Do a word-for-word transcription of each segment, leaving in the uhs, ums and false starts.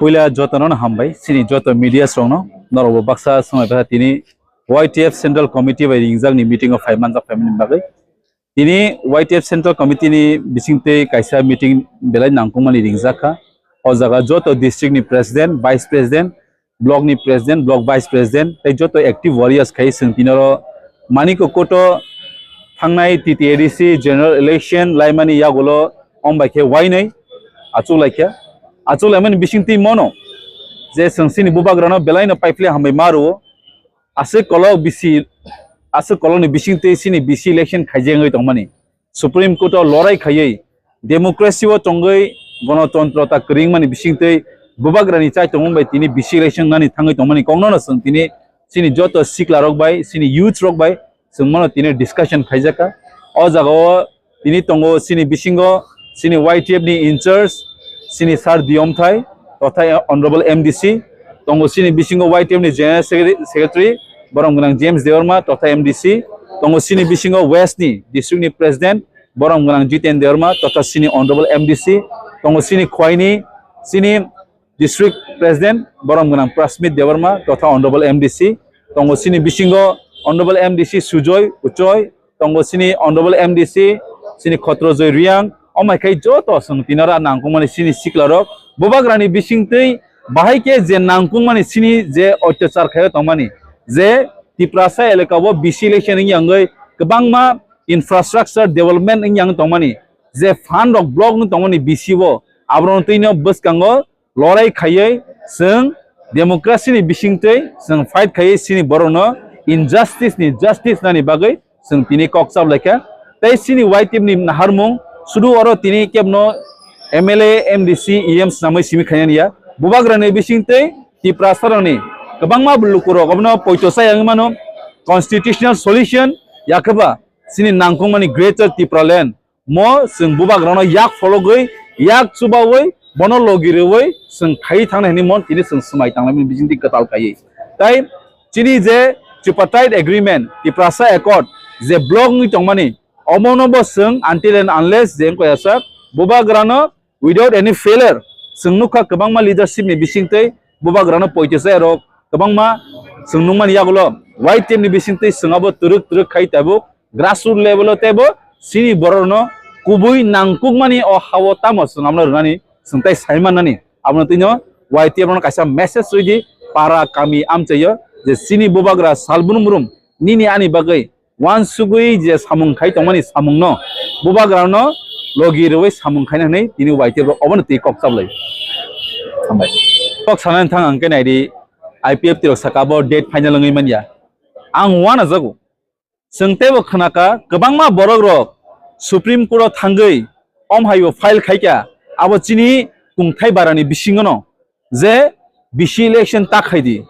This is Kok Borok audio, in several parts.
Puila jotono no hambai, chini joto media rokno, norokbo baksa swngbai tini Y T F Central Committee bai ringjakni meeting o phai manjak phaimani bagwi. Tini Y T F Central Committee ni bisingtwi kaisa meeting belai nangkukmani ringjak kha. O jaga joto district ni president, vice president, block ni president, block vice president, tei joto active warriors khai chwng tini oro Manikya Koto thangnai T T A D C general election laimani yagulo ombai khe wainwi achuk laikha. Achuk laimani bisingtwi mono je chwng chini bubagrano belaino paiphle hambai ma rwo. Aswk kolok bisi, aswk kolokni bisingtwi chini B C election khaijak wngwi tongmani. Supreme Court o lorai khaiwi democracy o tongwi gonotontro ta kwrwngmani bisingtwi bubagrani chai tongmung bai tini B C election nani thangwi tongmani kokno no chwng tini chini joto sikla rok bai, chini youth rok bai chwng mano tini discussion khaijakha. O jaga o tini tongo chini bisingo chini Y T F ni in charge chini Sir Diyomthai totha Honorable M D C, tongo chini bisingo Y T F ni General Secretary, Secretary borom gwnang James Debbarma totha M D C, tongo chini bisingo West ni district ni President borom gwnang Jiten Debbarma totha chini Honorable M D C, tongo chini Khwaini chini District President borom gwnang Prasmit Debbarma totha Honorable M D C, tongo chini bisingo Honorable M D C Sujoy Uchoi, tongo chini Honorable M D C chini Khotrojoy Riang, omai khai joto chwng tinora nangkukmani chini sikla rok bubagrani bisingtwi bahai khe je nangkukmani chini je otyachar khaio tongmani je Tiprasa elaka o B C election wngya wngwi kwbangma infrastructure development wngya wng tongmani je fund rok block wng tongmani B C o aborok twino bwskango lorai khaiwi chwng democracy ni bisingtwi chwng fight khaiwi chini borokno injustice ni justice nani bagwi chwng tini kok chap laikha. Tei chini Y T F ni naharmung sudu oro tini kebno M L A, M D C, E M swnamwi simi khainani ya. Bubagrani bisingtwi Tiprasarokni kwbangma lukurok obono poito chaya wngwi mano. Constitutional solution yakheba chini nangkukmani Greater Tipraland mo chwng bubagrano yak phologwi, yak chubawi, bono logi rwwi chwng khai thangna hwnwi mo tini chwng swmai tanglaimani bisingtwi kwtal khaiwi. Tai chini je Tripartite Agreement, Tiprasa Accord, je block wngwi tongmani, omono bo chwng until and unless je wngkha ya sak bubagrano without any failure, chwng nukha kwbangma leadership ni bisingtwi bubagrano poito chaya rok kwbangma chwng nukmani yagulo Y T F ni bisingtwi chwng abo twrwk twrwk khai tabuk grassroot level o teibo chini borokno kubui nangkukmani o hao tamo chwng abono rwnani chwng tai sai mannani. Abono twino Y T F rokno kaisa message rwidi para kami amchaio je chini bubagra sal brum brum nini ani bagwi uansugwi je samung khai tongmani samungno bubagrano logi rwui samung khaina hwnwi tini Y T F rok obono twi kok chaplai. Hambai. Kok sanani thang ang khe naidi I P F T rok saka bo date final wngwi manya. Ang uanajago. Chwng teibo khnaka kwbangma borok rok Supreme Court o thangwi om haibo file khaikha abo chini kungthai barani bisingono je B C election ta khaidi,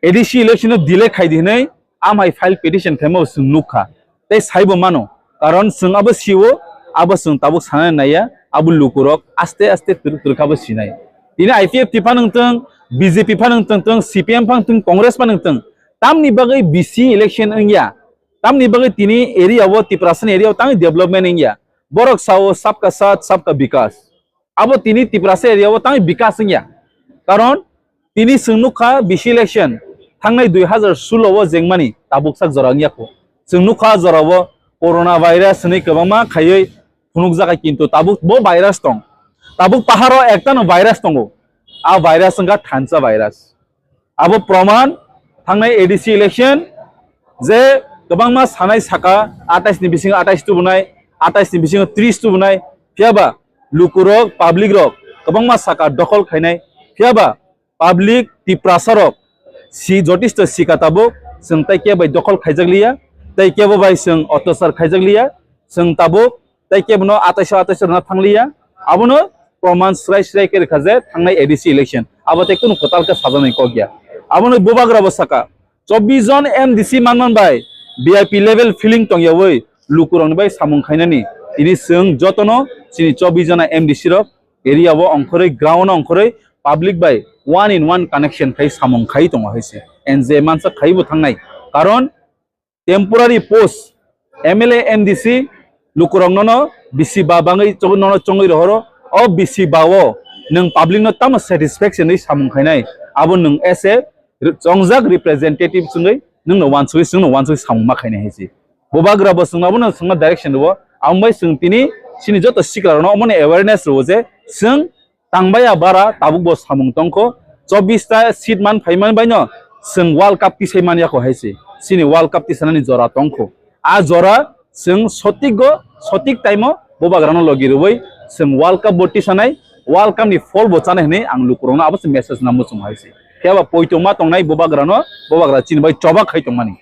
A D C election no delay khaidi hwnwi amhai file petition khaima bo chwng nukha tei saibo mano, karon chwng abo sio, abo chwng tabuk sanani naiya, abo lukurok aste aste twrwk twrwk kha bo sinai. Tini I P F T phano wngtwng, B J P phano wngtwng, C P M phano wngtwng, Congress phano wngtwng, tamni bagwi B C election wngya, tamni bagwi tini area o, Tiprasani area o tangwi development wngya. Borok sao sabka saath, sabka bikas. Abo tini Tiprasa area o tangwi bikas wngya. Karon tini chwng nukha B C election thangnai dui hazar sulo o jengmani tabuk sak jora wngya kho. Chwng nukha jora o corona virus hwnwi kwbangma khaiwi phunukjakha, kintu tabuk bo virus tong. Tabuk paharo ektano virus tongo. A virus wngkha thansa virus. Abo proman thangnai A D C election je kwbangma sanai saka atais ni bisingo atais tubunai, atais ni bisingo tris tubunai, phiyaba lukurok, public rok kwbangma saka dokhol khainai, phiyaba public Tiprasa rok si jotisto sika tabuk chwng tai kebo bai dokhol khaijak liya, tai kebo bai chwng otyachar khaijak liya, chwng tabuk tei kebono atais o atais o rwna thangliya. Abono proman srai srai khe rwkha je thangnai A D C election abo tei kunu kwtal khe sajaknai kok ya. Abono bubagra bo saka, chobbish jon M D C manman bai V I P level feeling tongyawi lukurokni bai samung khainani. Tini chwng jotono chini chobbish jona M D C rok area o ongkhorwi, ground o ongkhorwi public bai one in one connection khai samung khai tongo hai se. And je mansa khai bo thangnai. Karon temporary post, M L A, M D C lukurok nono bisi ba bangwi chong-, nono chongwi rohoro. O bisi ba o nwng public no tamo satisfaction ri samung khainai, abo nwng as a re-, chongjak representative chwngwi nwngno wansugwi, chwngno wansugwi samung ma khainai hai se. Bubagra bo chwngno abono chwngno direction rwo, aboni bai chwng tini chini joto sikla rokno omono awareness rwo je chwng tangbaiya bara tabuk bo samung tongkho, chobbish ta seat man phaiman baino chwng World Cup tisai man yakho hai se. Chini World Cup tisanani jora tongkho. A jora chwng sotik go, sotik time o Bubagrano logi rwui chwng World Cup bo tisanai, World Cup ni phol bo chanai hwnwi ang lukurokno abo se message na muchung hai se. Phiya ba poito ma tongnai Bubagrano, Bubagra chini bai choba khai tongmani.